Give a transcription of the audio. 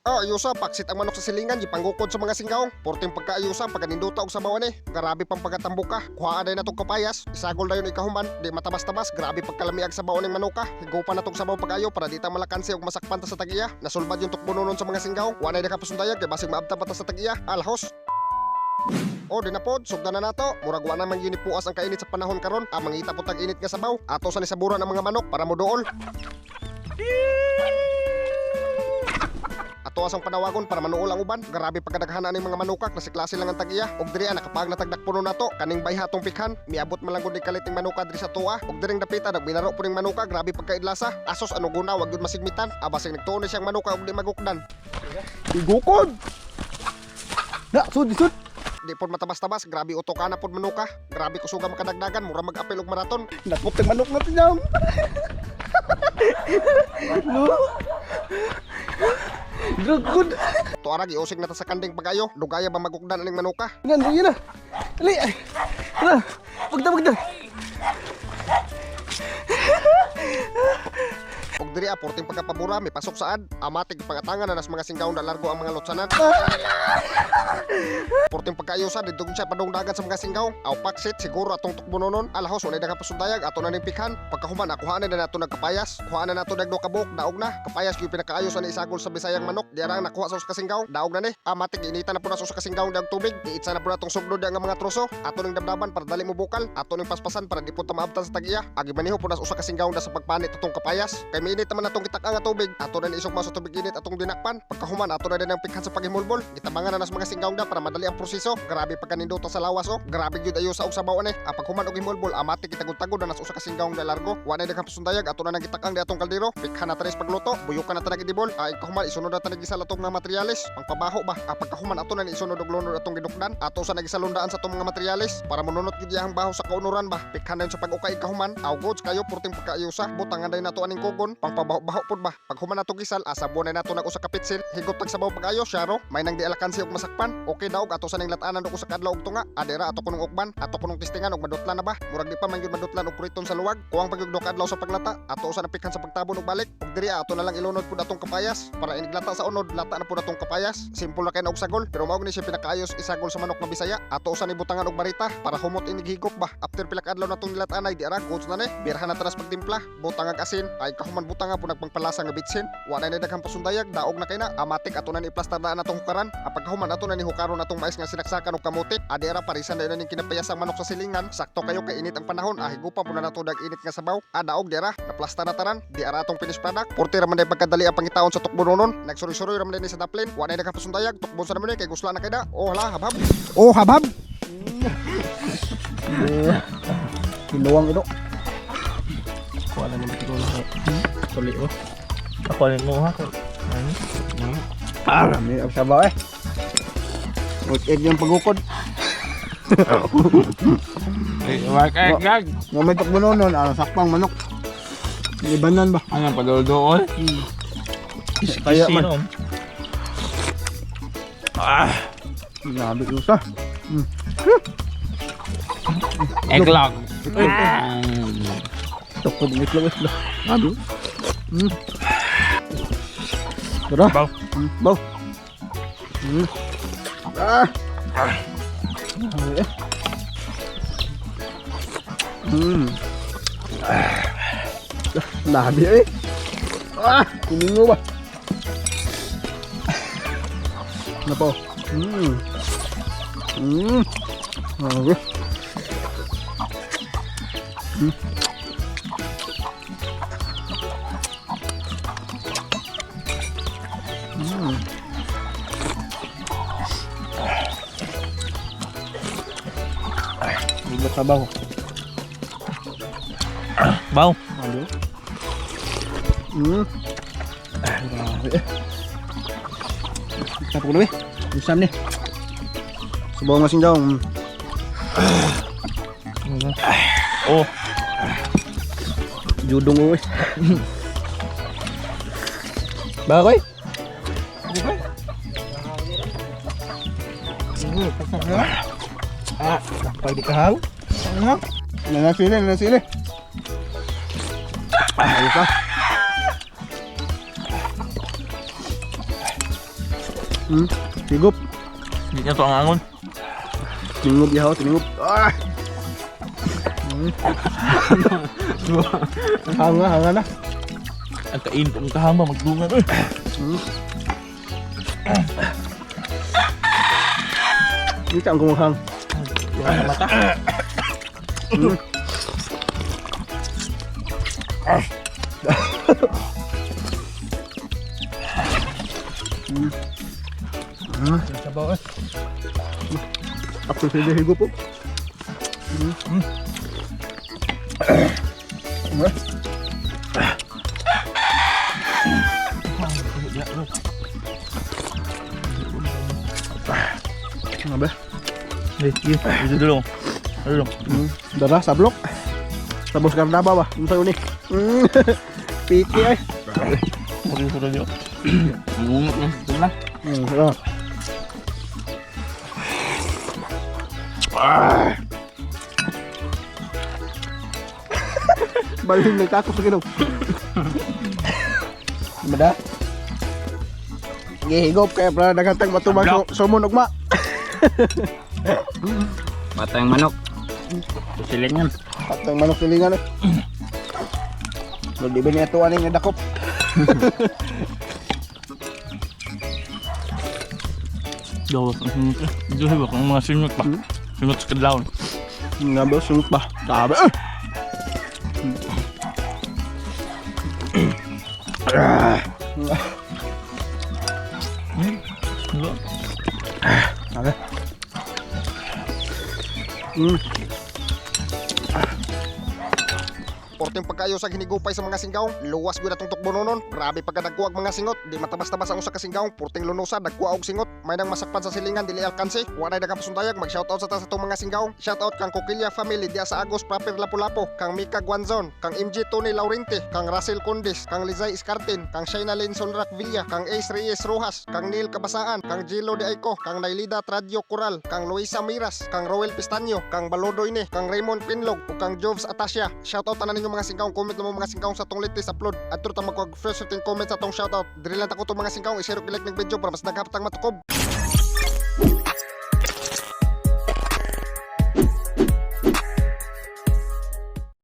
Oh, ayusa, paksit ang manok sa silingan, gipanggukod sa mga singgaong. Porting pagkaayusa, pagkaninduta og sabaw ani. Grabe pang pagkatambo ka. Kuhaan na natong kapayas. Isagol na yun ikahuman. Di matabas-tabas, grabe pagkalamiag sabaw ning manuka. Higupan na tong sabaw pag-ayo para di ta malakansi og masakpan ta sa tag-iya. Nasulbad yung tukbononon sa mga singgaong. Wa na nakapasundayag kay basig maabta pa ta sa tag-iya. Alhos. O, di na pod, sugdan na nato. Murag wa na man gyud ni puas ang kainit sa panahon karon. Ang mangita po tag init nga sabaw. Ato sa nisaburan ang mga manok para moduol. Ato asang panawagon para manuol ang uban. Grabe pagkadaghan ani mga manuka, klase-klase lang ang tag-iya. Og diri nakapag natagdak puno nato kaning bayha atong pikhan. Miabot man lang gud ni kalit ning manuka diri sa tuwa. Og diring dapita nagbinaro po ning manuka, grabe pagkaidlasa. Asos ano guna wag gyud masigmitan. Abasing nagtuon ni siyang manuka og di magukdan. Igukod. Na, sud, sud. Di pod matabas-tabas, grabe utok na pod manuka. Grabe kusuga makadagdagan, mura mag-apil og maraton. Nakop tag manok na tinyam. No. Drugod. Tuara giusig na ta sa kanding pagayo. Dugaya ba magukdan aning manuka? Nan, sige na. Dali. Tara. Pagda, pagda. Og diri porting pagkapabura, may pasok saad. Amatig pangatangan na nas mga singgaw na largo ang mga lotsanan. Porting pagkaayusa, dito siya padungdagan sa mga singgaw. Aw paksit, siguro atong tukbononon. Alahos, walay daghang pasundayag, ato na ning pikhan. Pagkahuman, akuhaan na nato nagkapayas. Kuhaan na nato nagdo kabuk, daog na. Kapayas gyud pinakaayos ani isagol sa Bisayang manok. Diara ang nakuha sa usa ka singgaw, daog na ni. Amatig inita na po na sa usa ka singgaw dag tubig. Giitsa na po natong sugdo nga mga troso. Ato ning dabdaban para dali mo bukal. Ato ning paspasan para di po ta maabtan sa tag-iya. Agi maniho po na sa usa ka singgaw na sa pagpanit atong kapayas. Kay miinit naman atong gitak nga tubig. Ato na ni isugma sa tubig init atong dinakpan. Pagkahuman ato na din ang pikhan sa paghimulbol. Gitabangan na nas mga singgaw na para madali ang proseso. Grabe pagkaninduta sa lawas oh. Grabe gyud ayo sa og sabaw ani. Paghuman og himulbol amatik gitagod-tagod na nas usa ka singgaw na largo. Wa na daghang pasundayag ato na nang gitakang di atong kaldero. Pikhan na tanis pagluto. Buyukan na tanag idibol. Ay kahuman isunod na tanag gisal atong mga materyales. Pangpabaho ba. Pagkahuman ato na ni isunod og lunod atong gidukdan. Ato sa nagisalundaan sa atong mga materyales para monunot gyud iyang baho sa kaunuran ba. Pikhan na yun sa pag-ukay kahuman. Aw goods kayo porting pagkaayusa. Butangan day nato aning kugon. Pangpabaho-baho pud ba. Paghuman nato gisal asabon na nato nag usa ka pitsil. Higot tag sabaw pag-ayo syaro. May nang di alakansi og masakpan. Okay daog ato sa ning latanan og usa ka adlaw og tunga. Adira ato kunong ukban, ato kunong testingan og madutlan na ba. Murag di pa man gyud madutlan og kuriton sa luwag. Kuwang pagyud ka adlaw sa paglata. Ato usa na pikhan sa pagtabon og balik. Og diri ato na lang ilunod pud atong kapayas para iniglata sa unod, lata na pud atong kapayas. Simple ra kay na og sagol, pero mao ni siya pinakaayos isagol sa manok nga Bisaya. Ato usa ni butangan og barita para humot inig higop ba. After pila ka adlaw natong nilatanay di ara goods na ni. Birhan na taras pagtimpla, butang ag asin, ay kahuman butang nga pud nagpangpalasa nga bitsin. Wa na ni daghang pasundayag, daog na kay na. Amatik ato na ni iplastar daan atong hukaran. Apag kahuman ato na ni hukaron atong mais nga sinaksakan og kamote. Adi ara parisan na ning kinapayasang manok sa silingan. Sakto kayo kay init ang panahon. Ahigupa pud na nato dag init nga sabaw. Adaog di ara, naplasta na taran. Di ara atong finished product. Porte ra man day pagkadali ang pangitaon sa tukbononon. Nagsuroy-suroy ra man day ni sa daplin. Wa na daghang pasundayag, tukbon sa naman ni kay gusla na kay da. Oh hala, habhab. Oh, habhab. Kinuwang ito. Kuha na naman siguro sa tuli oh. Ako rin mo ha. Ano? Ah, may ang sabaw eh. Worth it yung pagukod. Ay, wag ay gag. Nga may tukbononon, ah, sakpang manok. Ibanan ba? Ano pa doon? Kaya man. Ah, Grabe usa. eggnog. Tukod ng itlog itlog. Grabe. Tara. Baw. Baw. Ah. Grabe eh. Ah. Labi eh. Ah, kumingo ba? Ano po? Grabe. Bigat sabaw. Baw. Ano? Grabe eh. Tapos ko na eh. Isam ni. Sabaw nga singgaw. Oh, Judong ko eh. Bakoy? ah, pag di kahang. Nanasili, nanasili. Ayos ah. Higop. Hindi niya to ang angon. Tingob yaw, tingob. Ah! Hanga, hanga na. Ang kain ang kahamba magdungan. Uy. Hindi ang kumuhang. Wala na mata. Sabaw eh. Ako sila higop po. Ano ba? Hey, sige. Dito dulong. Dulong. Dara, sablok. Sabos karnaba ba? Ano sa'yo ni? Piki ay. Puri sa radyo. Mungot na sa tula. Ah. Ah. Balhin nagtakot sa kinog. Bada? Gihigop kaya para naghatag matubang sumon ugma. Batang manok. Silingan. Patang manok silingan eh. Di ba niya ito aning nadakop? Gawas ang singot eh. Dito ba kung mga singot pa. Singot sa kadlawon. Nga ba, sunod ba? Grabe eh! Diba? Grabe. Porting pagkayo sa hinigupay sa mga singgawng, luwas gyud atong tukbononon. Grabe pagka nagkuha og mga singot, di matabas-tabas ang usa ka singgawng, porting lunusa nagkuha og singot. May nang masakpan sa silingan dili alkanse. Wa nay daghang pasundayag, mag-shoutout sa ta sa atong mga singgawng. Shoutout kang Kokilya family diya sa Agos proper Lapu-Lapu, kang Mika Guanzon, kang MG Tony Laurente, kang Russell Condis, kang Lizay Escartin, kang Shaina Lynn Solrak Villa, kang Ace Reyes Rojas, kang Neil Kabasaan, kang Gilo De Aiko, kang Nailida Tradio Coral, kang Luisa Miras, kang Roel Pistanyo, kang Balodo Ine, kang Raymond Pinlog, ug kang Joves Atasya. Shoutout tanan ninyo mga singkaong, comment na mo mga singkaong sa atong latest upload. Adto ta magkuha first 15 comments sa atong shoutout. Diri lang ta ko mga singkaong, i-share ug like ng video para mas daghang matukog.